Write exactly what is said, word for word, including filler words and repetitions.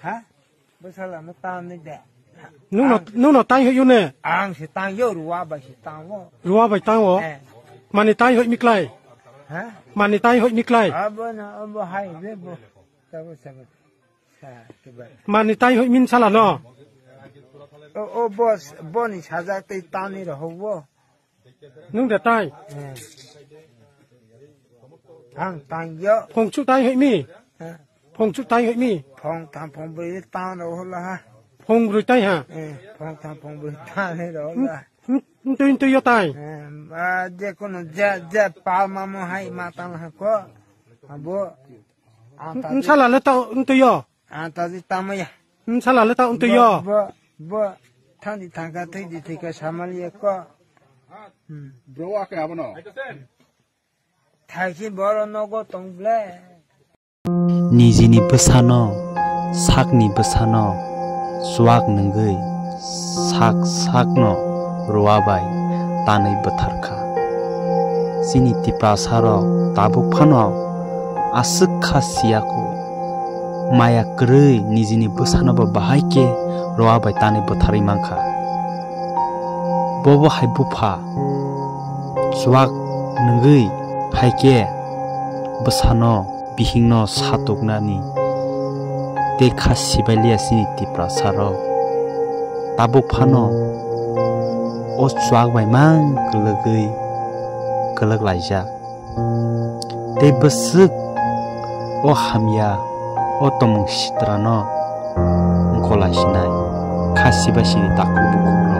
Ha? Bwsala no tang ni de. Nwng no, nwng no tang hoyo ne? Ang se tang yo, ruwa bai se tang wo. Ruwa bai tang wo? Eh. Mani tang hoi mi klai? Ha? Mani tang hoi mi klai? Abo na, abo hai be bo. Tabo sabo. Sa, kiba. Mani tang hoi min sala no? O, o, boss, boni sajak tei tang ni roho wo. Nwng de tai? Eh. Ang tang yo. Phongchu tai hoi mi? Eh. Phongchu tai hoi mi? Phong tham phong bri tang ro hola ha. Phong bri tai ha? Eh, phong tham phong bri tang ni ro hola. Ntui ntui yo tai? Eh, ba, je kono je, je pal ma mo hai ma tang ha ko. Abo. Ang ta Nsala le tau ntui yo? Ang ta di tamo ya. Nsala le tau ntui yo? Bo, bo, bo, thang di thang ka, thik di thik ka, samal ya ko. Hmm. Bro, ake abono. Thaisi boro nogo tong ble. Nijini bwsano, sakni bwsano, chuak nwngwi sak sakno ruwa bai tanwi bwtharkha. Chini Tiprasa rok tabuk phano aswk kha siya kho. Maya kwrwi nijini bwsano bo bahai khe roa bai tanwi bwtharwi mankha. Bobo hai bupha chuak nwngwi hai khe bwsano bihikno satoknani tei kha sibailiya chini Tiprasa rok. Tabuk phano o chuak bai mang kwlwgwi kwlwk laijak. Tei bwswk o hamya, o tongmung sitrano wngkholai sinai, kha sibai sini takhuk bukhuk.